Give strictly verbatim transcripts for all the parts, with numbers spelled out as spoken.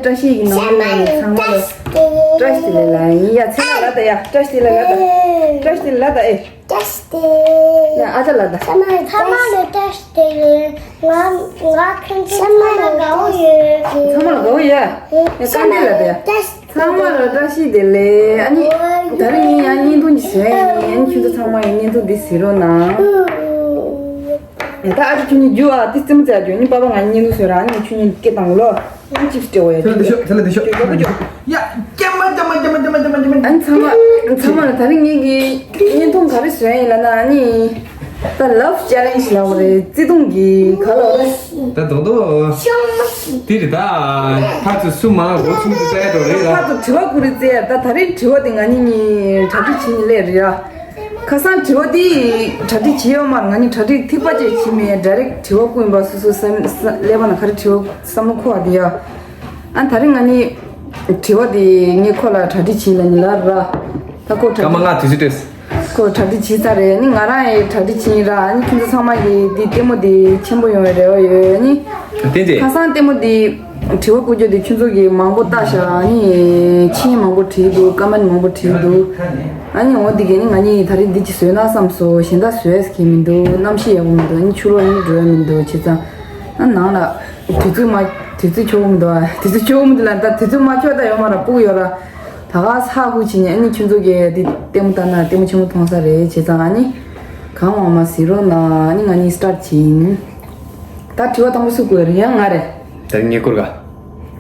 བཀྲ་ཤིས་ཀྱི་ནང་ཚང་མ་ལ་བཀྲ་ཤིས་བདེ་ལེགས་ལ་ཡིན། ཡ་ཚེ་ན་ལ་ད་ཡ། བཀྲ་ཤིས་བདེ་ལེགས་ལ་ད། བཀྲ་ཤིས་བདེ་ལེགས་ལ་ད་ཨེ། བཀྲ་ཤིས་བདེ་ལེགས། ཡ་ཨ་ཅག་ལ་ད། ཚང་མ་ཚང་མ་ལ་བཀྲ་ཤིས་བདེ་ལེགས། ང་ང་ཁྱེད་ཚོ་ཚང་མ་ལ་དགའ་བོ་ཡོད། ཚང་མ་ལ་དགའ་བོ་ཡོད། ཡ་བཀྲ་ཤིས་བདེ་ལེགས་ལ་ད་ཡ། ཚང་མ་ལ་བཀྲ་ཤིས་བདེ་ལེགས། ཨ་ནི་ད་རིང་ངས་ཡང་བརྙན་ཐུང་ཅིག་བཟོས་ཡིན། ཁྱེད་ཚོ་ཚང་མ་ཡང་བརྙན་ཐུང་འདི་གཟིགས་རོགས་གནང་། ཡ་ད་ཨ་ཅག་ཁྱོད་གཉིས་རྒྱུགས་ཨ། དེ་རྩེད་མོ་རྩེ་རྒྱུགས། ཨ་ནི་པ་ཕ་ང་གཉིས་བརྙན་ཐུང་བཟོས་ར། ཨ་ནི་ཁྱོད་གཉིས་སྐད་བཏང་གོ་ལོ། ཨ་ནི་ཅིབས་སྤྲད་གོ་ཡ། ཚེ་ལ་དེ་ཤོག་ཚེ་ལ་དེ་ཤོག་ཡ་སྐྱེ་མ་སྐྱེ་མ་སྐྱེ་མ་སྐྱེ་མ་སྐྱེ་མ་སྐྱེ་མ། ཨ་ནི་ཚང་མ་ཚང་མ་ལ་ད་རིང་ངེད་ཀྱི་བརྙན་ཐུང་ག་རེ་བཟོས་ཡིན་ལབ་ན། ཨ་ནི་ད་ལབ་ཅེ་ལེན་ཇི་ལབ་པ་རེད། བརྩེ་དུང་གི་ག་ལབ་རེད། ད་རྡོག་རྡོག་དེ་རེད། ད་ཕར་ཚུར་སུ་མང་གོ་ཚུལ་དུ་བཙལ་འགྲོ་རེད་ལ། ཕར་ཚུར་དྲི་བ་བཀོད་རེས་བཙལ་ཡ། ད་ད་རིང་དྲི་བ་དེ་ང་གཉིས་གཉིས་གྲ་སྒྲིག་བྱེད་ནི་ལས་རེད་ཡ། ཁ་སང་དྲི་བ་དེ་གྲ་སྒྲིག་བྱེད་ཡོད་མ་རེད། ང་གཉིས་གྲ་སྒྲིག་ཐིགས་པ་བཅས་བྱེད་མེད། ཌའི་རེག་དྲི་བ་བཀོད་ཡིན་པ། སོ་སོ་སེམས་ཀླད་པ་ན་ག་རེ་དྲི་བ་བསམ་བློ་འཁོར་བ་དེ་ཡ། ཨ་ད་རིང་ང་གཉིས་དྲི་བ་དེ་ངས་ཁོ་ལ་གྲ་སྒྲིག་བྱེད་ལབ་ནི་ལབ་ར། ད་ཁོ་གྲ་སྐར་མ་སྒྲིག་ལྔ་དུས་ཚོད་སྤྲད། ཁོ་གྲ་སྒྲིག་བྱས་ཚར་རེད། ཨ་ནི་ང་རང་ཡང་གྲ་སྒྲིག་བྱས་ཡིན་ར། ཨ་ནི་ཁྱེད་ཚོ་ཚང་མ་གིས་འདི་ལྟད་མོ་འདི་ཆེན་པོ་ཡོང་བའི་རེ་བ་ཡོད། ཨ་ནི་བསྟན་རྒྱས། ཁ་སང་ལྟད་མོ་འདི་དྲི་བ་བཀོད་རྒྱུ་འདི་ཁྱེད་ཚོ་གིས་མང་པོ་བལྟས་ཤག་ཨ་ནི་མཆན་མང་པོ་བྲིས་འདུག་ཀ་མེན་མང་པོ་བྲིས་འདུག་ཨ་ནི་འོ་འདི་གས་ནི་ང་གཉིས་ད་རིང་འདི་ཅིག་བཟོས་ན་བསམ་སོང་། གཞན་དག་བཟོས་ཡས་ཀྱི་མི་འདུག་གནམ་གཤིས་ཡག་པོ་མི་འདུག་ཨ་ནི་ཕྱི་ལོགས་ནི་འགྲོ་ཡ་མི་འདུག་བྱས་ཙང་ཨ་ནང་ལ་དུས་ཚོད་མ་དུས་ཚོད་ཆོག་གི་མི་འདུག་ཨ་དུས་ཚོད་ཆོག་གི་མི་འདུག་ལབ། ད་དུས་ཚོད་མ་ཆོག་ད་ཡོད་མ་རེད། སྤུ་གུ་ཡོད་ར། ད་ག་ས་ཧ་གོ་བྱས་ནས་ཨ་ནི་ཁྱོད་ཚོ་གིས་འདི་ལྟད་མོ་ལྟ་ན་ལྟད་མོ་ཆེན་པོ་མཐོང་ས་རེད། བྱས་ཙང་ཨ་ནི་གང་མང་མང་གཟིགས་རོགས་གནང་། ཨ་ནི་ང་གཉིས་སི་ཊར་བྱེད་ཡིན། ད་དྲི་བ་དང་པོ་སུ་བཀོད་རེད། ཡང་ང་རེད། ད་ངས་བསྐུར་ག་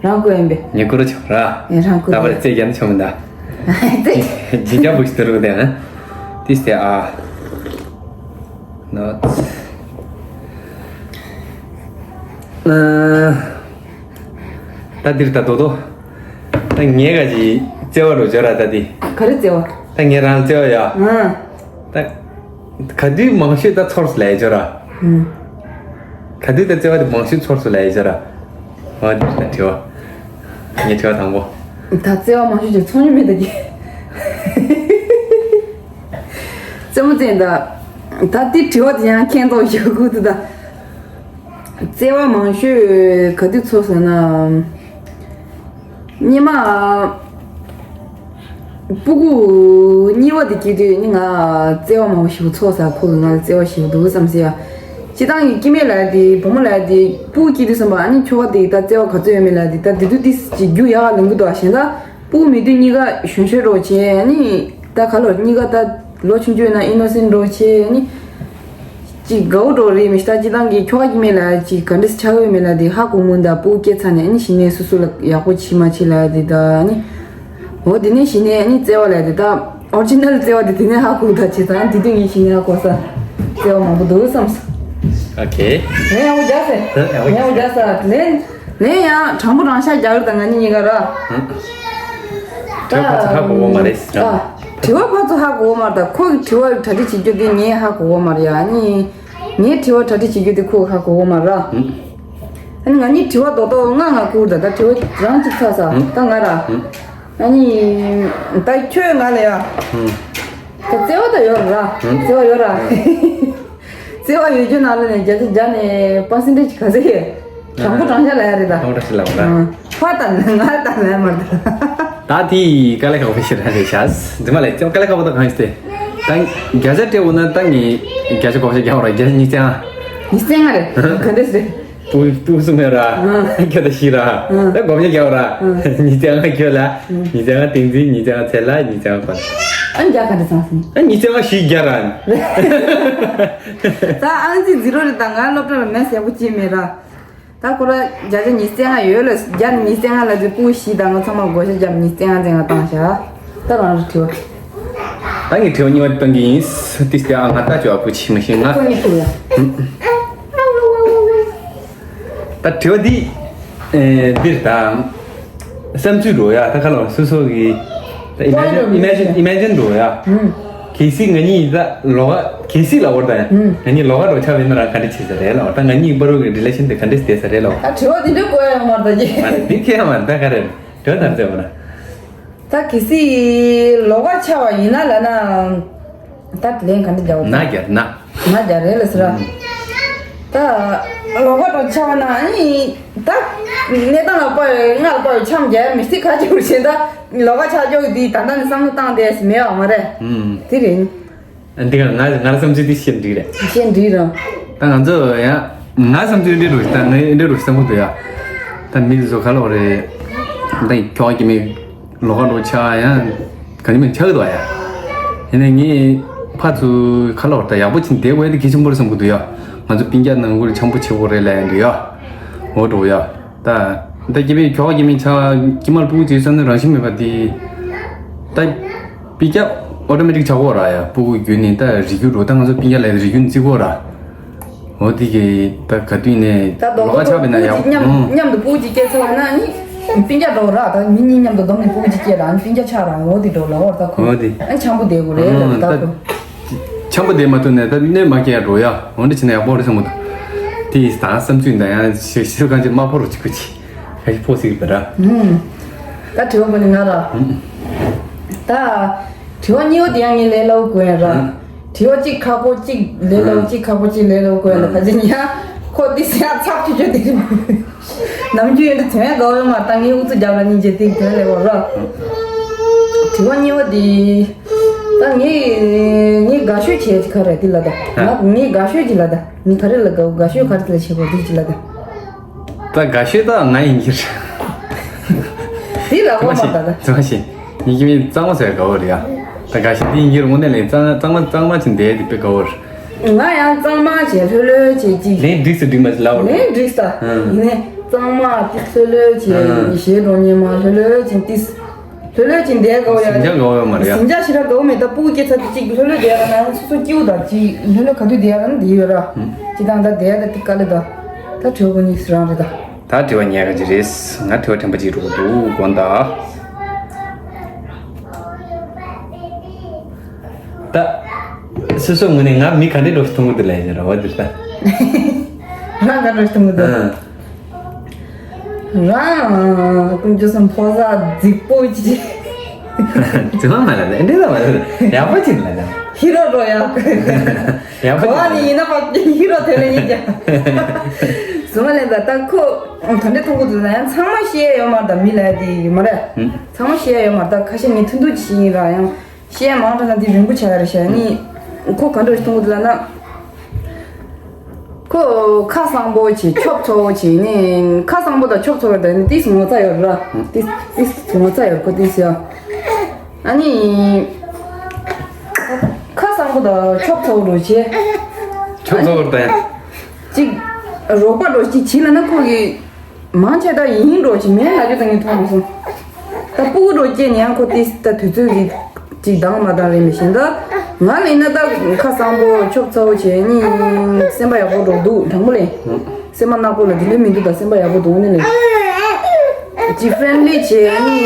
རང་བསྐུར་ཡིན་པས། ངས་བསྐུར་ཆོག་ར། ཨེ་རང་བསྐུར། ད་བར་རེད། རྩེད་རྒྱག་ན་ཆོག་མི་འདའ། རྩེད། ཇི་ཇ་བུ་ཞིག་ཏུ་རུ་དེ་ཨ། ཏིས་ཏེ་ཨ། ནོ། ཨ། ད་འདིར་ད་དོ་དོ། ད་ངས་ག་ཅི་བརྩེ་བ་རུ་བྱོས་ར་ད་འདི། ག་རེ་བརྩེ་བ། ད་ངས་རང་བརྩེ་བ་ཡ། ཨང་། ད་ག་དུས་མང་ཤོས་ད་ཚོར་སུ་ལས་བྱོས་ར། ཨང་། ག་དུས་ད་བརྩེ་བ་དེ་མང་ཤོས་ཚོར་སུ་ལས་བྱོས་ར། འོ་འདིར་ད་དྲི་བ། ངས་དྲི་བ་དང་པོ། ད་བརྩེ་བ་མང་ཤོས་ཀྱི་ཚོར་ཉོ་མེད་ད་གི། རྩེད་མོ་རྩེད་ད། ད་འདི་དྲི་བ་དེ་ཡང་མཁྱེན་རྟོགས་ཞུ་དགོས་འདུག་ད། བརྩེ་བ་མང་ཤོས་ག་དུས་ཚོར་ཟེར་ན། སྔོན་མ། སྤུ་གུ་གཉིས་པ་དེ་སྐྱེས་དུས་ནི་ང་བརྩེ་བ་མང་པོ་ཞིག་ཚོར་ས། ཁོ་གིས་ང་ལ་བརྩེ་བ་ཞིག་འདུག་བསམ་སྲིད་ཡ། སྤྱིར་བཏང་གི་སྐྱེ་དམན་ལབ་ཡ་དེ་བུ་མོ་ལབ་ཡ་དེ་སྤུ་གུ་སྐྱེས་དུས་ཙམ་པ་ཨ་ནི་ཁྱོ་ག་དེ་ད་བརྩེ་བ་ག་ཚོད་ཡོད་མེད་ལབ་ཡ་དེ་ད་དེ་དུས་དེ་ཅིག་རྒྱུ་ཡག་ག་ལོན་གི་འདུག་ཨ་གཞན་ད། སྤུ་གུ་མེད་དུས་གཉིས་ཀ་གཞོན་གཞོན་འདྲ་བོ་བྱས། ཨ་ནི་ད་ག་ལོ་གཉིས་ཀ་ད་ལོ་ཆུང་ཆུང་ཡིན་ན་ཨི་ནོ་སེན་འདྲ་བོ་བྱས། ཨ་ནི་ཅིག་དགའ་བོ་འདྲ་བོ་རེད་མི་ཤེས། ད་སྤྱིར་བཏང་གི་ཁྱོ་ག་སྐྱེ་དམན་ལབ་ཡ་ཅིག་ག་འདྲས་ཆགས་ཡོད་མེད་ལབ་ཡ་དེ་ཧ་གོ་མི་འདུག་སྤུ་གུ་སྐྱེས་ཚར་ནས་ཨ་ནི་གཞི་ནས་སོ་སོ་ལ་ཡག་པོ་བྱེད་མ་བྱེད་ལབ་ཡ་དེ། ད་ཨ་ནི་འོ་དེ་ནས་གཞི་ནས་ཨ་ནི་བརྩེ་བ་ལབ་ཡ་དེ་ད་ཨོ་རི་ཇི་ནལ་བརྩེ་བ་དེ་དེ་ནས་ཧ་གོ་གི། ད་བྱས་ཙང་དེ་དུས་ངས་གཞི་ནས་ཧ་གོ་ས་བརྩེ་བ་མང་པོ་འདུག་བསམ་སོང་། ཨོ་ཁེ། ལན་ཡག་པོ་རྒྱག་ཟེར། ལན་ཡག་པོ་རྒྱག་ཟེར། ལན། ལན་ཡང་དྲང་པོ་རང་ཤག་རྒྱག་རེད། ད་ང་གཉིས་གཉིས་ཀ་ར། དྲི་བ་ཕར་ཚུར་ཧ་གོ་གོ་མ་རེད། ཨ། དྲི་བ་ཕར་ཚུར་ཧ་གོ་གོ་མ་རེད། ད་ཁོ་གི་དྲི་བ་གྲ་སྒྲིག་བྱེད་རྒྱུ་དེ་ངས་ཧ་གོ་གོ་མ་རེད་ཡ། ཨ་ནི་ངའི་དྲི་བ་གྲ་སྒྲིག་བྱེད་རྒྱུ་དེ་ཁོ་གིས་ཧ་གོ་གོ་མ་རེད། ཨ་ནི་ང་གཉིས་དྲི་བ་རྡོག་རྡོག་ལྔ་ལྔ་བསྐུར། ད་ད་དྲི་བ་རང་གཅིག་ཚར་ས། ད་ང་ར། ཨ་ནི་ད་ཁྱོད་ང་ལ་ཡ། ད་བརྩེ་བ་ད་ཡོད་ར། བརྩེ་བ་ཡོད་ར། བརྩེ་བ་ཡོད་རྒྱུ་ནང་ལ་ནས་བརྒྱ་ཆ་བརྒྱ་ནས་པར་སེན་ཊེ་ཇི་ག་ཚོད་ཡོད། དྲང་པོ་དྲང་བཞག་ལབ་ཡ་རེད་ད། དྲང་པོ་དྲང་བཞག་ལབ་པ་ད། ཨ། ཕར་ལྟ་ན་ང་ལྟ་ན་མ་ལྟ། ད་དེ་དཀའ་ལས་ཁག་པོ་ཞིག་རེད་ཤག་འཛིན་མ་ལས་ཀྱང་དཀའ་ལས་ཁག་པོ་ད་གང་ཞིག་སྟེ། ད་བརྒྱ་ཆ་སྤྲད་འོ་ན་ད་ངས་བརྒྱ་ཆ་གོ་བརྒྱ་རྒྱག་ར། བརྒྱ་ཆ་ཉིས་བརྩེགས་ལྔ། ཉིས་བརྩེགས་ལྔ་རེད། ག་འདྲས་རེད། སྤུ་སྤུ་གསུམ་ཡོད་ར། ཨ། ཁྱོད་ད་བཞི་ར། ཨ། ད་གོ་བརྒྱ་རྒྱག་ར། ཨ། ཉིས་བརྩེགས་ལྔ་ཁྱོད་ལ། ཨ། ཉིས་བརྩེགས་ལྔ་བསྟན་འཛིན། ཉིས་བརྩེགས་ལྔ་ཚེ་ལ། ཉིས་བརྩེགས་ལྔ་ཁོ། ཨ་ནི་བརྒྱ་ག་འདྲ་ཚང་སོང་། ཨ་ཉིས་བརྩེགས་ལྔ་བཞི་བརྒྱ་ར། ད་ཨང་རྩིས་ཛི་རོ་རེད། ད་ང་སློབ་གྲྭ་ལ་མེད་ཟེར་པོ་ཅིག་མེད་ར། ད་ཁོ་ར་བརྒྱ་ཆ་ཉིས་བརྩེགས་ལྔ་ཡོད་ལ། བརྒྱ་ཉིས་བརྩེགས་ལྔ་ལ་དེ་སྤུ་གུ་བཞི་དང་ང་ཚང་མ་བགོ་བཤའ་བརྒྱབ་ཉིས་བརྩེགས་ལྔ་བརྩེགས་ལྔ་བཏང་བཞག་ད་རང་རེ་དྲི་བ། ད་ངས་དྲི་བ་གཉིས་པ་བཏང་གི་ཡིན། ཏིས་ཏེ་ཨ་ང་ད་ཅོ་ཨ་ཕུ་ཆི་མ་ཤེས་ང་། ཁོ་གཉིས་ཐུག་ཡ། ད་དྲི་བ་འདི། ཨེ། འདིར་ད། བསམ་ཚུལ་འགྲོ་ཡ། ད་ཁ་ལོ་སོ་སོ་གི་ད་ཨི་མེ་ཇིན་ཨི་མེ་ཇིན་ཨི་མེ་ཇིན་འགྲོ་ཡ། ཨུམ། གལ་སྲིད་ང་གཉིས་ད་ལོགས་ཀ་གལ་སྲིད་ལབ་དགོས་རེད་ད། ཨུམ། ང་གཉིས་ལོགས་ཀ་འགྲོ་ཆ་བས་ན་རང་ག་འདྲ་བྱེད་ས་རེད་ལབ། ད་ང་གཉིས་བར་དུ་གི་རི་ལེ་ཤན་དེ་ག་འདྲ་བསྡད་ས་རེད་ལབ། ད་དྲི་བ་དེ་འདྲ་བཀོད་ཡ་ཡོད་མ་རེད་ད་ཅི། མ་རེད། འདི་ཁྱད་མ་རེད། ད་ག་རེ་རེད། དྲི་བ་དང་རྩེ་བ་ན། ད་གལ་སྲིད་ལོགས་ཀ་ཆགས་པ་ཡིན་ན་ལབ་ན། ད་ལན་ག་འདྲ་རྒྱག་དགོས། ན་རྒྱག་ན། ང་རྒྱ་རེད་ལ་ཟེར་ར། ཨུམ། ད་ལོགས་ཀ་འགྲོ་ཆགས་པ་ན་ཨ་ནི་ད་གནས་སྟངས་ལ་དཔག་པའི་སྔགས་ལ་དཔག་པའི་འཆམ་རྒྱག་མི་སྲིད་ཁ་ཅིག་རུ་བྱེད། ད་ལོགས་ཀ་ཆགས་ཀྱོག་འདི་ད་ལྟ་ནས་བསམ་བློ་བཏང་བསྡད་ཟིན་མེད་པ་མ་རེད། ཨུམ། དེ་རེད། འདི་ག་ང་ང་ལ་བསམ་ཚུལ་འདི་བཤད་འགྲིག་རེད། བཤད་འགྲིག་རང་། ད་ང་ཚོ་ཡང་ང་བསམ་ཚུལ་འདི་རུ་ད་ངའི་འདི་རུ་བསམ་གི་འདུག་ཡ། ད་མི་ཚོ་ག་ལ་བ་རེད། ད་ཁྱོག་གི་མི་ལོགས་ཀ་འགྲོ་ཆགས་ཡང་ག་ནི་མི་ཆགས་འདུག་ཡ། ཡིན་ནའི་ངས་ཕར་ཚུར་ག་ལ་བ་ད་ཡག་པོ་ཕྱིན་བསྡད་དགོས་ཡ་དེ་གལ་ཆེན་པོ་རེད་བསམ་གི་འདུག་ཡ། ང་ཚོ་སྤུན་ཀྱག་ནང་ཁུལ་འཆམ་པོ་བྱེད་དགོས་རེད་ལབ་ཡ་འདུག་ཡ། འོ་འགྲོ་ཡ། ད་ད་སྐྱེ་འཕེལ་ཁྱོག་སྐྱེ་མེད་ཆ་སྐྱེ་དམར་ཕྲུ་གུ་བྱེད་ས་ནི་རང་བཞིན་མེད་པ་དེ། ད་སྤུན་ཀྱག་ཨོ་ཊོ་མེ་ཊིག་ཆགས་ཀྱི་ཡོད་ར་ཡ། ཕྲུ་གུ་བརྒྱུད་ནས་ད་རིགས་རྒྱུད་འགྲོ། ད་ང་ཚོ་སྤུན་ཀྱག་ལ་རིགས་རྒྱུད་བརྩི་གི་ཡོད་ར། འོ་དེ་གི་ད་ག་དུས་ནས་ད་ལོགས་ལོགས་ཀ་ཆགས་པས་ན་ཕྲུ་གུ་ཡག་གཅིག་མཉམ་ཨང་། མཉམ་དུ་ཕྲུ་གུ་གཅིག་སྐྱེས་ཚར་བ་ན་ནི་སྤུན་ཀྱག་འགྲོ་ར། ད་མི་གཉིས་མཉམ་དུ་བསྡོམས་ནས་ཕྲུ་གུ་གཅིག་སྐྱེས་ར་ནི་སྤུན་ཀྱག་ཆགས་ར། འོ་དེ་འགྲོ་ལོགས་ཀ་ད་ཁོ་འོ་དེ་ཨ་འཆམ་པོ་བསྡད་དགོས་རེད་ཨང་ད་ད་ཁོ། འཆམ་པོ་བསྡད་མ་ཐུབ་ནས་ད་གནོད་མ་སྐྱེལ་ཡ་འགྲོ་ཡ། འོ་འདྲ་བྱས་ན་ཡག་པོ་རེད་བསམ་གི་འདུག་དེ་ཡིས་ད་བསམ་ཚུལ་འདི་ཡང་ཞེ་ཞེ་གང་ཅི་དམའ་ཕོ་རུ་གཅིག་པུ་གཅིག་ཁ་ཤས་ཕོ་སིག་པ་ར། ད་དྲི་བ་པོ་ནི་ང་ར། ད་དྲི་བ་གཉིས་པོ་དེ་ཡང་ངས་ལས་སླ་པོ་གོ་ཡ་ར། དྲི་བ་གཅིག་ཁག་པོ་གཅིག་ལས་སླ་པོ་གཅིག་ཁག་པོ་གཅིག་ལས་སླ་པོ་གོ་ཡ་ལ་ཕ་ཅི་ཉ་ཁོ་དེ་སེ་ཡ་ཚབ་ཆུ་ཆུ་དེ་རེད། ནམ་རྒྱུན་ཡོད་དུ་དོན་ཡ་དགའ་བོ་ཡོད་མ་ད་ངས་ཨུ་ཚུགས་རྒྱབ་ར་སྙིང་རྗེ་དེ་དོན་ལས་བ་ར། དྲི་བ་གཉིས་པོ་དེ། ད་ངས་ངས་དགའ་ཤོས་བྱས་ཀྱི་ག་རེ་དེ་ལ་ད། ང་ངས་དགའ་ཤོས་ཀྱི་ལ་ད། ངས་ག་རེ་ལ་དགའ་བོ་དགའ་ཤོས་ག་རེ་ལ་བྱེད་དགོས་དེ་ཅི་ལ་ད། ད་དགའ་ཤོས་ད་ང་ཡིན་གྱི་རེད། དེ་ལ་གོ་མ་ད་ད། ཙམ་ཞིག་ཡིན་གྱི་མིན་གཙང་མ་ཟེར་དགའ་བོ་རེད་ཡ། ད་དགའ་ཤོས་དེ་ཡིན་གྱི་རེད། དངོས་གནས་ལས་གཙང་གཙང་མ་གཙང་མ་ཅིག་འདས་དེ་དཔེ་དགའ་བོ་རེད། ང་ཡང་གཙང་མ་བྱས་ལྷོད་ལྷོད་བྱས་ཅིག་ལན་འགྲིག་སུ་འགྲིག་མ་ཅིག་ལབ་བ་རེད། ལན་འགྲིག་ས། ཡིན་ནས་གཙང་མ་དེ་ལྷོད་ལྷོད་བྱས་ཞེས་འགྲོ་ཉེ་མ་ལྷོད་ལྷོད་བྱས་ཏིས། ལྷོད་ལྷོད་ཅིག་བསྡད་དགོས་ཡ། ཟིང་ཆ་དགོས་ཡོད་མ་རེད་ཡ། ཟིང་ཆ་ཞེ་དྲག་དགོས་མེད། ད་སྤུ་གུ་སྐྱེ་ཚར་དུས་གཅིག་ལྷོད་ལྷོད་བསྡད་ཡ་ན་སོ་སོ་སྐྱིད་པོ་དང་གཅིག་ལྷོད་ལྷོད་ག་དུས་བསྡད་ཡ་ན་འདི་ཡོད་ར། ཅི་དང་ད་བསྡད་ཡ་ད་དེ་དཀའ་ལས་ད། ད་དྲི་བ་གཉིས་སུ་རང་རེད་ད། ད་དྲི་བ་ཉག་ག་ཅིག་རེད། ང་དྲི་བ་ཕྲན་བུ་ཅིག་རུ་འདུག་དགོངས་དག་ད། སོ་སོ་ངོས་ནས་ང་མི་ག་འདྲའི་འགྲོ་ཞིག་མཐོང་གི་འདུག་ལས་ཟེར་བ་འདིར་ད། རང་ག་འགྲོ་ཞིག་མཐོང་གི་འདུག་ཨང་། རང་ཀུན་སྤྱོད་བཟང་ཕོ་གསར་རྫིག་པོ་ཅིག་རྫིག་པ་མ་ལ་ལ་འདི་ལ་མ་ལ་ལ་ཡག་པོ་ཅིག་ལ་ལ། ཧི་རོ་འགྲོ་ཡག་ཡག་པོ་གོ་བ་ཅིག་ནི་ཡིན་ན་པ་ཧི་རོ་དེ་ལ་ཡིན་ཀྱང་། གཟུ་མ་ལེན་ད་ད་ཁོ་ག་འདྲ་མཐོང་གི་འདུག་ན་ཡང་ཚང་མ་ཤེས་ཡོད་མ་རེད་ད། མི་ལ་དེ་ཡོད་མ་རེད། ཚང་མ་ཤེས་ཡོད་མ་རེད་ད། ཁ་ཤས་ངས་ཐུང་ཐུང་ཅིག་ཤེས་ཡིན་ར་ཡང་། བཤད་མང་དྲགས་ན་འདི་རིང་པོ་ཆགས་ཡ་རེད་ཤག་ནི། ཁོ་ག་འདྲ་ཞིག་མཐོང་གི་འདུག་ལབ་ན། ཁོ་ཁ་གསང་པོ་བྱས་ཆོབ་ཚ་བོ་བྱས་ནི། ཁ་གསང་པོ་དང་ཆོབ་ཚ་བོ་དང་ནི་ཏིས་ངོ་ཚ་ཡོད་ར། ཏིས་ཏིས་ངོ་ཚ་ཡོད་ཁོ་ཏིས་ཡ། ཨ་ནི། ཁ་གསང་པོ་དང་ཆོབ་ཚ་བོ་རུ་བྱས། ཆོབ་ཚ་བོ་དང་ཅིག་རོགས་པ་འགྲོ་ཅིག་བྱིན་ལབ་ན་ཁོ་གི་མང་ཆེ་ད་ཡིན་འགྲོ་ཅིག་མེད་ལ་རྒྱུ་ད་ངས་མཐོང་མ་སོང་། ད་སྤུ་གུ་འགྲོ་སྐྱེས་ནས་ཡང་ཁོ་ཏིས་ད་དུས་ཚོད་ཀྱི་ཅིག་འདང་མ་འདང་རེད་མི་ཤེས་ད། ང་ལ་ཡིན་ན་ད་ཁ་གསང་པོ་ཆོབ་ཚ་བོ་བྱས་ནི་སེམས་པ་ཡག་པོ་འགྲོ་འདུག་དྲང་པོ་ལས། སེམས་པ་ནག་པོ་ལ་དེ་ལས་མི་འདུག་ད་སེམས་པ་ཡག་པོ་འདུག་ནི་ལས། ཅིག་ཧྥ་རེན་ལི་བྱས་ནི།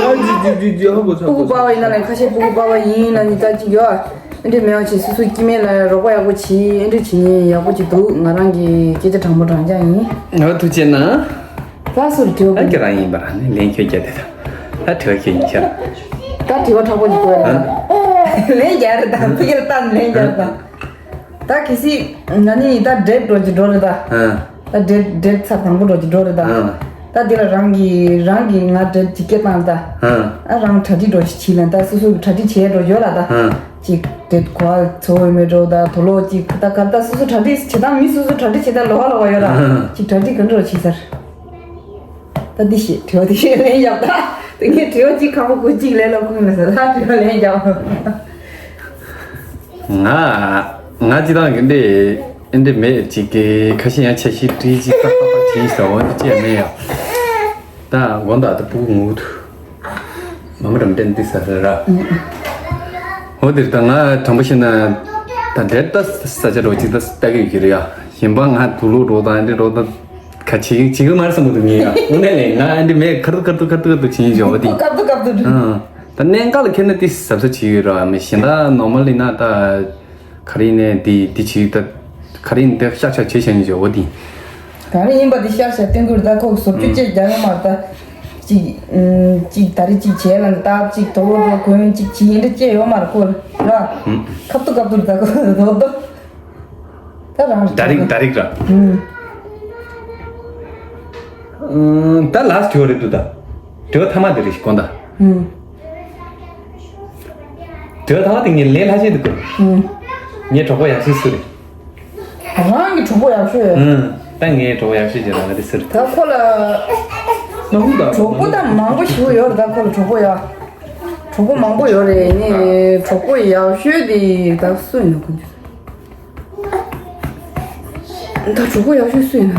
ཨ་ཇི་ཇི་ཇི་ཇི་ཧ་གོ་ཆ་སྤུ་གུ་གོ་ཆ་པ་བ་ཡིན་ན་ལས་ཁ་ཤས་སྤུ་གུ་པ་བ་ཡིན་ལ་ནི་ད་ཅིག་ཡོད། ཨེ་འདྲ་མེད་པ་བྱས་སོ་སོའི་སྐྱེ་དམན་ལ་རོགས་པ་ཡག་པོ་བྱས་ཨེ་འདྲ་བྱས་ནས་ཡག་པོ་ཅིག་འདུག་ང་རང་གི་སྐད་ཆ་དྲང་པོ་དྲང་རྐྱང་ཡིན། ང་ཐུགས་རྗེ་གནང་། ད་སུར་དྲི་བ། ཨ་ཁྱེད་རང་ཡིན་པ་རང་ནས་ལན་ཁྱོད་རྒྱབ་དེ་ད། ད་དྲི་བ་ཁྱོད་ཡིན་ཤག་ད་དྲི་བ་དྲག་པོ་ཅིག་གོ་ཡ་ད། ལན་རྒྱག་རེད་ད་ཕ་གིར་ལྟ་ནས་ལན་རྒྱག་རེད་ད། ད་གལ་སྲིད་ང་ནི་ད་འགྲེལ་འགྲོ་གི་འགྲོ་རེད་ད། ཨ། ད་འགྲེལ་འགྲེལ་ཚར་དང་པོ་འགྲོ་གི་འགྲོ་རེད་ད། ཨ། ད་འདི་ལ་རང་གི་རང་གི་ང་འགྲེལ་ཅིག་སྐད་བཏང་ད། ཨ། ཨ་རང་གྲ་སྒྲིག་འགྲོ་ཞིག་བྱིས་ལ་ད་སོ་སོ་གི་གྲ་སྒྲིག་བྱས་འགྲོ་ཡོད་ལ་ད། ཨ། ཅིག་འགྲེལ་གོ་ཚོ་བའི་མེད་འགྲོ་ད་དོ་ལོ་ཅིག་ད་ག་ད་སོ་སོ་གྲ་སྒྲིག་བྱེད་སྟངས་མི་སོ་སོ་གྲ་སྒྲིག་བྱེད་ད་ལོ་བ་ལོ་བ་ཡོད་ལ། ཨ། ཅིག་གྲ་སྒྲིག་ག་འགྲོ་བྱེད་ཚར། ད་འདི་ཞེས་དྲི་བ་འདི་ཞེས་ལན་རྒྱབ་ད། དེ་ངས་དྲི་བ་གཅིག་ཁག་པོ་དགུ་གཅིག་ལས་ལ་ཁུངས་ལ་ཟེར་ད་དྲི་བ་ལན་རྒྱབ། ང་ང་སྤྱི་བཏང་གི་འདི་འདི་མེད་ཅིག་གི་ཁ་ཤས་ཡང་འཆར་གཞི་བྲིས་ཅིག་ཏག་ཏག་ཏག་བྲིས་ཤག་འོ་འདི་ཅེས་མེད་ཡ། ད་དགོང་དག་ད་སྤུ་གུ་ངུ་འདུག་མ་མ་རམ་ཏན་འདི་ཟ་ཟ་ར། འོ་འདིར་ད་ང་དྲང་པོ་བཤད་ན་ད་འདྲེར་ད་ས་ཆ་རོ་ཅིག་ད་ལྟ་གི་ཡོད་ཀྱི་རེད་ཡ། གཞན་པ་ང་དུག་ལོག་རོ་དང་འདི་རོ་ད། ཁ་ཆེ་ཆེ་གི་མར་བསམ་གི་འདུག་ངས་ཡ། དངོས་གནས་ལས་ང་འདི་མེད་ཁ་ཐུག་ཁ་ཐུག་ཁ་ཐུག་ཁ་ཐུག་བྱེད་ཡིན་ཅོ་འོ་དེ། ཁ་ཐུག་ཁ་ཐུག་ཁ་ཐུག་ཨང་། ད་གནད་འགག་ལ་ཁྱེར་ན་དེ་གཟབ་གཟབ་བྱེད་ཡོད་ར་མི་གཞན་ད་ནོར་མལ་ཡིན་ན་ད་ག་རེ་ཡིན་ནའི་དེ་དེ་བྱེད་ད་ག་རེ་ཡིན་དེ་ཤག་ཤག་བྱེད་བྱེད་ཡིན་ཅོ་འོ་དེ། ག་རེ་ཡིན་པ་དེ་ཤག་ཤག་བསྟན་དགོས་རེད་ད་ཁོ་གི་བཟོ་བཅོས་བཅས་རྒྱག་ཡོད་མ་རེད་ད། ཅིག་ཅིག་ད་རེ་ཅིག་བྱས་ལ་ད་ཅིག་དོ་ལོ་དོ་གོན་ཅིག་བྱེད་ཡིན་འདྲ་བཅས་ཡོད་མ་རེད་ཁོ་ར། ཁ་ཐུག་ཁ་ཐུག་རེད་ད་ཁོ་རྡོག་རྡོག་ད་རང་རེད། ད་རིག་ད་རིག་ར། ཨུམ། ཨུམ། ད་ལཱ་སི་ཊི་དྲི་བ་རེད་འདུག་ད། དྲི་བ་མཐའ་མ་དེ་རེད་ཤག་དགོངས་དག་ཨུམ། དྲི་བ་མཐའ་མ་དེ་ངས་ལས་སླ་ཤོས་འདུག་གོ་ཨུམ། ངའི་གྲོགས་པོ་ཡག་ཤོས་སུ་རེད། རང་གི་གྲོགས་པོ་ཡག་ཤོས་ཡོད། ཨུམ། ད་ངའི་གྲོགས་པོ་ཡག་ཤོས་ཀྱི་རང་རེད་ཟེར། ད་ཁོ་ལ། མང་པོ་དང་། གྲོགས་པོ་ད་མང་པོ་ཞིག་ཡོད་རེད། ད་ཁོ་ལ་གྲོགས་པོ་ཡག་གྲོགས་པོ་མང་པོ་ཡོད་རེད། ངའི་གྲོགས་པོ་ཡག་ཤོས་དེ་ད་སུ་ཡིན་ན་ཁོ་ཚོ། ད་གྲོགས་པོ་ཡག་ཤོས་སུ་ཡིན་ན།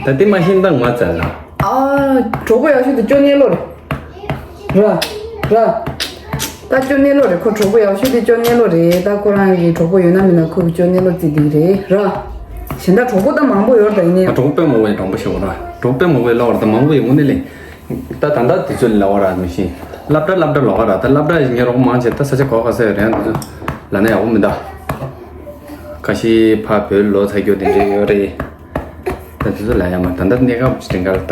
ད་དེ་མ་ཤེས་ན་ད་ངོ་ཚ་ལ། ཨ། གྲོགས་པོ་ཡག་ཤོས་དེ་ཅོ་ནེ་ལོ་རེད། ར། ར། ད་ཅོ་ནེ་ལོ་རེད། ཁོ་གྲོགས་པོ་ཡག་ཤོས་དེ་ཅོ་ནེ་ལོ་རེད། ད་ཁོ་རང་གི་གྲོགས་པོ་ཡོད་ན་མིན་ན་ཁོ་གི་ཅོ་ནེ་ལོ་བརྩི་འདི་རེད་ར། གཞན་དག་གྲོགས་པོ་ད་མང་པོ་ཡོད་རེད་ད་ཡིན་ནའི། ཨ། གྲོགས་པོ་དཔེ་མང་པོ་ཡོད། གྲོགས་པོ་ཞེ་པོ་ར། གྲོགས་པོ་དཔེ་མང་པོ་ཡོད་ལབ་པ་རེད་ད། མང་པོ་ཡོད་དངོས་གནས་ལས། ད་ད་ལྟ་དུས་ཚོད་ལ་བ་ར་མི་ཤེས། སློབ་གྲྭ་སློབ་གྲྭ་ལོག་ག་ར། ད་སློབ་གྲྭ་ཉེ་རོགས་མང་ཆེ་ད་ས་ཆ་གོ་ག་ས་ཡོད་རེད། ང་ཚོ་ལ་ན་ཡག་པོ་མི་འདུག་ཁ་ཤས་ཕ་བོད་ལོག་ཚར་རྒྱུ་དེ་འདྲ་ཡོད་རེད། ད་དུས་ཚོད་ལ་ཡ་མ་ད་ད་གནས་སྐབས་ཅིག་དེང་ག་ལ་ད་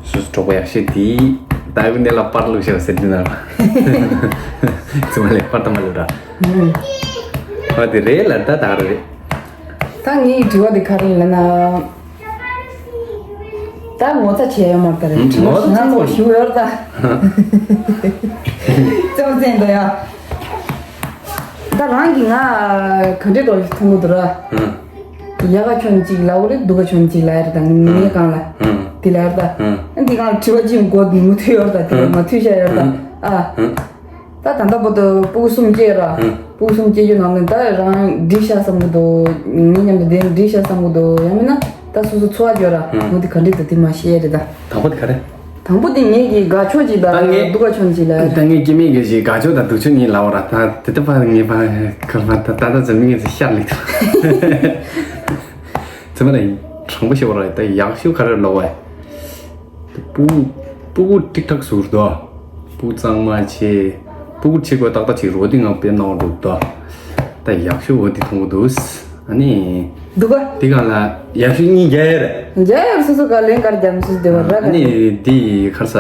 སོ་སོ་གྲོགས་པོ་ཡག་ཤོས་དེ་ད་ཡོད་གནས་ལ་པར་བླུགས་ཤག་ཟེར་དུས་ན་ཚང་མ་ལས་པར་ད་མ་བླུགས་ར། ཨ་དེ་རེད་ལ་ད་ད་ག་རེད། ད་ངའི་དྲི་བ་དེ་ག་རེ་ལབ་ན། ད་ངོ་ཚ་བྱས་ཡོད་མ་རེད་ད་རེད། ངོ་ཚ་ང་ཚོ་ཞུ་ཡོད་ད། ཙམ་ཙམ་ད་ཡ། ད་རང་གི་ང་ག་འདྲས་འགྲོ་མཐོང་གི་འདུག་ར། ཡག་ག་ཆོན་གཅིག་ལ་འོ་རེད། སྡུག་ག་ཆོན་གཅིག་ལ་ཡ་རེད། ད་ངའི་སྒང་ལ་དེ་ལ་ཡ་རེད་ད། འདི་སྒང་ལ་དྲི་བ་གཅིག་མགོ་མུ་མཐུད་ཡོད་ད། དེ་མ་མཐུད་བྱས་ཡོད་ད། ཨ། ད་ད་ལྟ་བར་དུ་སྤུ་གུ་གསུམ་སྐྱེས་ར། ཨང་། སྤུ་གུ་གསུམ་སྐྱེས་རྒྱུ་ནང་ནས་ད་རང་འགྲིག་ཤག་བསམ་གི་འདུག་ངའི་མཉམ་དུ་བསྡད་འགྲིག་ཤག་བསམ་གི་འདུག་ཡང་མིན་ན་ད་སོ་སོ་འཚོ་བ་སྐྱོ་ར། ཨང་། འོ་དེ་ག་འདྲ་འདུག་དེ་མ་ཤེས་རེད་ད། དང་པོ་དེ་ག་རེ། དང་པོ་དེ་ངེད་ཀྱི་དགའ་ཕྱོགས་ཅིག་དང་ད་ངས་སྡུག་ག་ཕྱོགས་ཅིག་ལ། ད་ངས་སྐྱེ་དམན་གྱི་ཞིག་དགའ་ཕྱོགས་དང་སྡུག་ཕྱོགས་གཉིས་ལབ་པ་ར། ད་དེ་ལྟ་བ་ངེས་པ་ག་མ་ད་ད་ད་འཛམ་གླིང་ངེས་ཤར་ལེགས་ཐུབ། ཚང་མ་ལ་དྲང་པོ་བཤད་པ་ར། ད་ཡག་ཤོས་ག་རེ་ལབ་པ། སྤུ་གུ་སྤུ་གུ་ཀྲིག་ཀྲག་ཟུག་རེད་དོ། སྤུ་གུ་གཙང་མ་བྱས། སྤུ་གུ་བྱེད་དགོས་ཏག་ཏག་བྱེད་རོགས་དེ་ངང་དཔེ་གནང་བ་འདུག་དོ། ད་ཡག་ཤོས་འོ་དེ་མཐོང་གི་འདུག་ཨ་ནི། འདུག་ག་དེ་གང་ལ་ཡག་ཤོས་གཉིས་རྒྱ་ཡོད་རེད། རྒྱ་ཡོད་སོ་སོ་ག་ལན་གར་རྒྱབ་སོ་སོ་དེ་བ་ར་ཨ་ནི་དེ་གར་ས།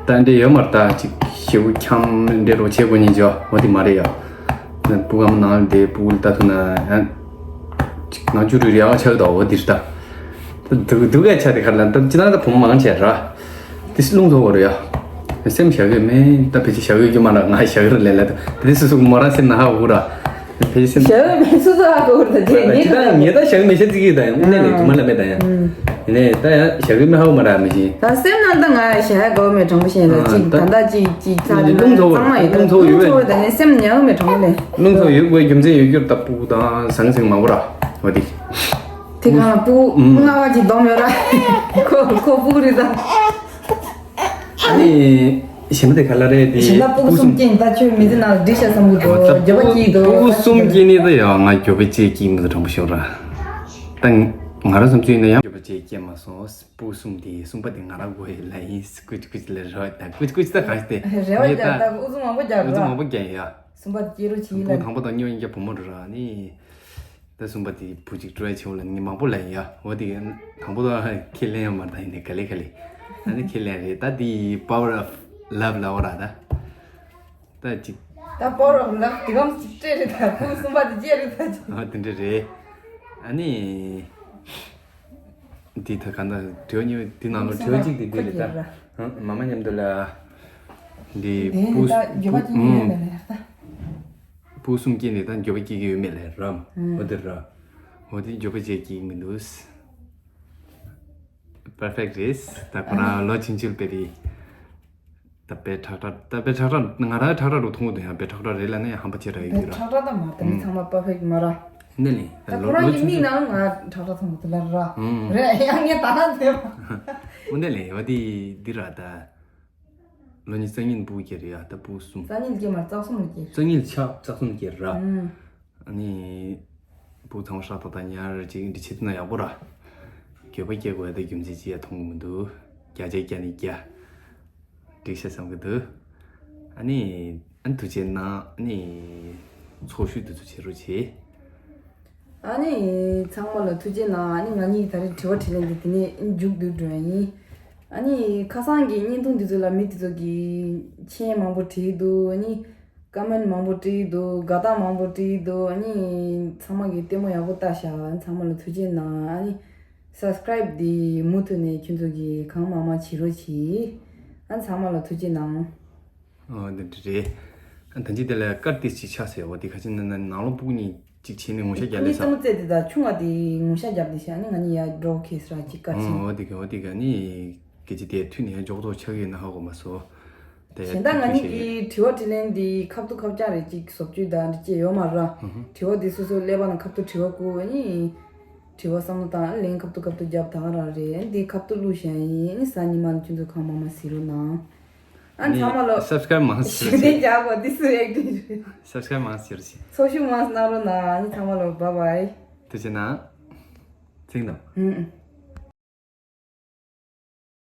ད་འདྲེ་ཡོད་མ་རེད། ད་ཅིག་ཞེ་པོ་འཁྱམ་འདྲེ་རོགས་བྱེད་དགོས་ཉིན་ཅོ་འོ་དེ་མ་རེད་ཡ། ན་སྤུ་གུ་ནང་དེ་སྤུ་གུ་ལ་ལྟ་ཐུབ་ན་ཡང་ཅིག་ང་ཅུ་རུ་རེ་བ་ཆགས་འདུག་འོ་དེ་རེད་ད། ད་སྡུག་སྡུག་ག་ཆ་དེ་གར་ལ་ད་ཅི་ན་ད་བུ་མོ་མང་ཆེ་ར། དེ་སི་རླུང་ཐོག་གོ་རེད་ཡ། སེམས་བཞག་གི་མེད། ད་ཕལ་ཆེར་བཞག་གི་རྒྱུ་མ་ར། ང་བཞག་གི་རེད་ལས་ལ་ད་དེ་སོ་སོ་མོ་རང་སེམས་ན་ཧ་གོ་ར། ཕལ་ཆེར་སེམས་བཞག་གི་མེད། སོ་སོ་ཧ་གོ་ར། ད་དེ་ངས་ད་ངས་ད་བཞག་གི་མེད་ཤ་ཙི་གི་ད་ཡང་དངོས་གནས་ལས་དུ་མ་ལ་མེད་ད་ཡང་། ཡིན་ནས་ད་ཡང་བཞག་གི་མེད་ཧ་གོ་མ་ར་མི་ཤེས། ད་སེམས་ནང་ད་ང་བཞག་གོ་མེད་དྲང་པོ་བཤད་ན་ཅིག་ད་ད་ད་ཅིག་ཅིག་ཚ་རླུང་ཚོ་གཙང་མ་ཡོད་ད། རླུང་ཚོ་ཡོད་པས་ད་ནས་སེམས་ཉལ་མེད་དྲང་པོ་ལས། རླུང་ཚོ་ཡོད་དགོས་རྒྱུ་མཚན་ཡོད་རྒྱུར་ད་སྤུ་གུ་དང་ཟང་ཟིང་མང་པོ་ར་འོ་དེ། དེ་གང་ལ་སྤུ་གུ་ལྔ་བ་ཅིག་བསྡོམས་ཡོད་ར། ཁོ་ཁོ་སྤུ་གུ་རེད་ད། ཨ་ནི། གཞན་པ་དེ་ག་ལ་རེད་དེ། གཞན་པ་སྤུ་གུ་གསུམ་སྐྱེས་ད་ཁྱོད་མི་ཚེ་ནང་འགྲིག་ཤག་བསམ་གི་འདུག་འགྱོད་པ་སྐྱེས་འདུག་སྤུ་གུ་གསུམ་སྐྱེས་ནི་ད་ཡང་ང་འགྱོད་པ་སྐྱེས་སྐྱེས་མི་ཚེ་དྲང་པོ་ཤོར་ར། ད་ང་རང་བསམ་ཚུལ་ཡིན་ན་ཡང་འགྱོད་པ་སྐྱེས་སྐྱེས་མ་སོང་། སྤུ་གུ་གསུམ་དེ་གསུམ་པ་དེ་ང་རང་དགོས་ཡོད་ལ་ཡིན། ཀུ་ཅི་ཀུ་ཅི་ལ་རོ་ད་ཀུ་ཅི་ཀུ་ཅི་ད་གང་ཞིག་དེ་རེ་བ་རྒྱག་ད་ཨུ་ཚུགས་མང་པོ་རྒྱག་ཨུ་ཚུགས་ར། མང་པོ་རྒྱག་ཡ། གསུམ་པ་དེ་སྐྱེས་རོགས་བྱེད་ཡིན་ལ། སྤུ་གུ་དང་པོ་དང་གཉིས་པ་ཡིན་རྒྱ་བུ་མོ་རེད་ར་ནི། ད་གསུམ་པ་དེ་བུ་གཅིག་སྤྲོད་ཡ་ཆེ་བོ་ལ་ངས་མང་པོ་ལབ་ཡིན་ཡ། འོ་དེ་དང་པོ་དང་ཁས་ལེན་ཡོད་མ་རེད་ད། ཡིན་ནའི་ག་ལེ་ག་ལེ། ད་ནི་ཁས་ལེན་རེད་ད། དེ་power of love ལབ་པ་ར་ད། ད་ཅིག་ད་power of love དེ་གམ་ཅིག་སྤྲད་རེད་ད། ཁོང་གསུམ་པ་དེ་བརྗེད་རེད་ད་ཅིག་ཨ་དེ་འདྲ་རེད། ཨ་ནི། དེ་ད་ག་ད་དྲི་བ་གཉིས་དེ་ནང་ལ་དྲི་བ་གཅིག་དེ་འདི་རེད་ད། ཧང་མ་མ་མཉམ་དུ་ལ། འདི་དེ་ནི་སྤུ་ད་འགྱོད་པ་ཅིག་ཡོད་ལ་ལ་ཡ་ད། སྤུ་གསུམ་སྐྱེས་ནས་ད་འགྱོད་པ་སྐྱེ་གི་ཡོད་མེད་ལས་རམ། ཨུམ། འོ་དེ་ར། འོ་དེ་འགྱོད་པ་བྱེད་ཀྱི་མི་འདུག Perfect རེད། ད་ཁོ་རང་ལོ་ཆུང་ཆུང་དཔེ་རེད། ད་དཔེ་ཁྲག་ཁྲག་ད་དཔེ་ཁྲག་ཁྲག་ང་རང་ཁྲག་ཁྲག་རུ་མཐོང་གི་འདུག་ཡང་དཔེ་ཁྲག་ཁྲག་རེད་ལ་ནི་ཧམ་པ་ཆེ་ར་ཡོད་ར། ཁྲག་ཁྲག་ད་མ་ད་མི་ཚང་མ་perfect མ་ར། ནི་ནི་ད་ལོ་ཁོ་རང་ལོ་གི་ཆུང་མིག་ཆུང་ནང་ང་ཁྲག་ཁྲག་མཐོང་གི་འདུག་ལ་ར། ཨུམ། རེད་ཡང་ངས་ད་རང་ཚོད། འོ་ནི་ལས་འོ་དེ་འདི་ར་ད། ལོ་ཉི་ཤུ་རྩ་གཉིས་ནས་སྤུ་གུ་སྐྱེས་རེད་ཡ། ད་སྤུ་གུ་གསུམ། རྩ་གཉིས་ལ་སྐྱེས་མ་རྩ་གསུམ་ལ་སྐྱེས། རྩ་གཉིས་ལ་ཆགས་རྩ་གསུམ་ལ་སྐྱེས་རེད་ར། ཨུམ། ཨ་ནི། སྤུ་གུ་ཚང་མ་ཧྲག་ཏག་ཏག་ཉར་ཅིག་འདི་བྱེད་ཐུབ་ན་ཡག་པོ་ར། འགྱོད་པ་སྐྱེ་དགོས་ཡ་ད་རྒྱུ་མཚན་ཅི་ཡ་མཐོང་གི་མི་འདུག་བརྒྱ་ཆ་བརྒྱ་ནས་བརྒྱ། འགྲིག་ཤག་བསམ་གི་འདུག་ཨ་ནི། ཨ་ནི་ཐུགས་རྗེ་གནང་། ཨ་ནི། ཚོགས་ཞུགས་འདི་ཚོ་བྱེད་རོགས་བྱེད། ཨ་ནི། ཚང་མ་ལ་ཐུགས་རྗེ་གནང་། ཨ་ནི་ང་གཉིས་ད་རེས་དྲི་བ་དྲིས་ལན་འདི་དེ་ནས་མཇུག་བསྡུ་འགྲོ་ཡ་ཡིན། ཨ་ནི་ཁ་སང་གི་བརྙན་ཐུང་འདི་ཚོ་ལ་མི་འདི་ཚོ་གིས་མཆན་མང་པོ་བྲིས་འདུག་ཨ་ནི། ཀོ་མེན་མང་པོ་བྲིས་འདུག་དགའ་རྟགས་མང་པོ་བྲིས་འདུག་ཨ་ནི་ཚང་མ་གིས་ལྟད་མོ་ཡག་པོ་ལྟ་ཤག་ཨ་ནི་ཚང་མ་ལ་ཐུགས་རྗེ་གནང་། ཨ་ནི་སབ་སི་ཀ་རའིབ་འདི་མུ་མཐུད་ནས་ཁྱོད་ཚོ་གིས་གང་མང་མང་བྱེད་རོགས་གྱིས། ཨ་ནི་ཚང་མ་ལ་ཐུགས་རྗེ་གནང་། ཨོ་འདི་འདྲ་རེད། ཨ་ད་ཅི་དེ་ལ་དཀར་ཏིས་ཅིག་ཆགས་ཟེར་བ་འདི་ཁ་ཅིག་ནང་ལོགས་སྤུ་གུ་གཉིས་ཅིག་བྱས་ནས་ངོ་ཤ་རྒྱག་ལས་ས། ཨ་ནི་རྩེད་མོ་རྩེ་དེ་དང་ཆུང་བ་དེ་ངོ་ཤ་རྒྱབ་དེ་ཤ་ཨ་ནི་ང་གཉིས་ཡར་འགྲོ་ཁེལ་སོང་ཅིག་དཀར་ཕྱིན། ཨོ་འདི་ག་ཨོ་འདི་ག་ནི་སྐད་ཆ་དེ་མཐུད་ནས་ཡར་འཇོག་ཐོག་ཆགས་ཡོད་ན་ཧ་གོ་མ་སོང་། དེ་གཞན་དག་ང་གཉིས་ཀྱི་དྲི་བ་དྲིས་ལན་འདི་ཁ་ཐུག་ཁ་བྱང་རེ་གཅིག་བཟོ་བཅོས་དང་འདྲ་ཅེས་ཡོད་མ་ར། དྲི་བ་འདི་སོ་སོའི་ཀླད་པ་ནང་ཁ་ཐུག་དྲི་བ་བསྐུར་ཨ་ནི། དྲི་བ་བསམ་བློ་བཏང་ལན་ཁ་ཐུག་ཁ་ཐུག་རྒྱབ་ད་ག་རང་རེད། འདི་ཁ་ཐུག་བླུགས་བཞག་ཡིན་ཨ་ནི་གཟའ་ཉི་མ་ནི་ཁྱོད་ཚོ་གང་མང་མང་གཟིགས་རོགས་གནང་། ཨ་ནི་ཚང་མ་ལོ་སབ་སི་ཀ་རའིབ་མང་ཞུ་ཞུ་རྒྱུ་རྒྱག་གོ་འདི་སུ་ཨེག་ཊིང་རེད། སབ་སི་ཀ་རའིབ་མང་ཞུ་རྒྱུ། ཚོགས་ཞུགས་མང་གནང་རོགས་གནང་། ཨ་ནི་ཚང་མ་ལོ་བཱའི་བཱའི། ཐུགས་རྗེ་གནང་། ཚིག་དང་། ཨུ།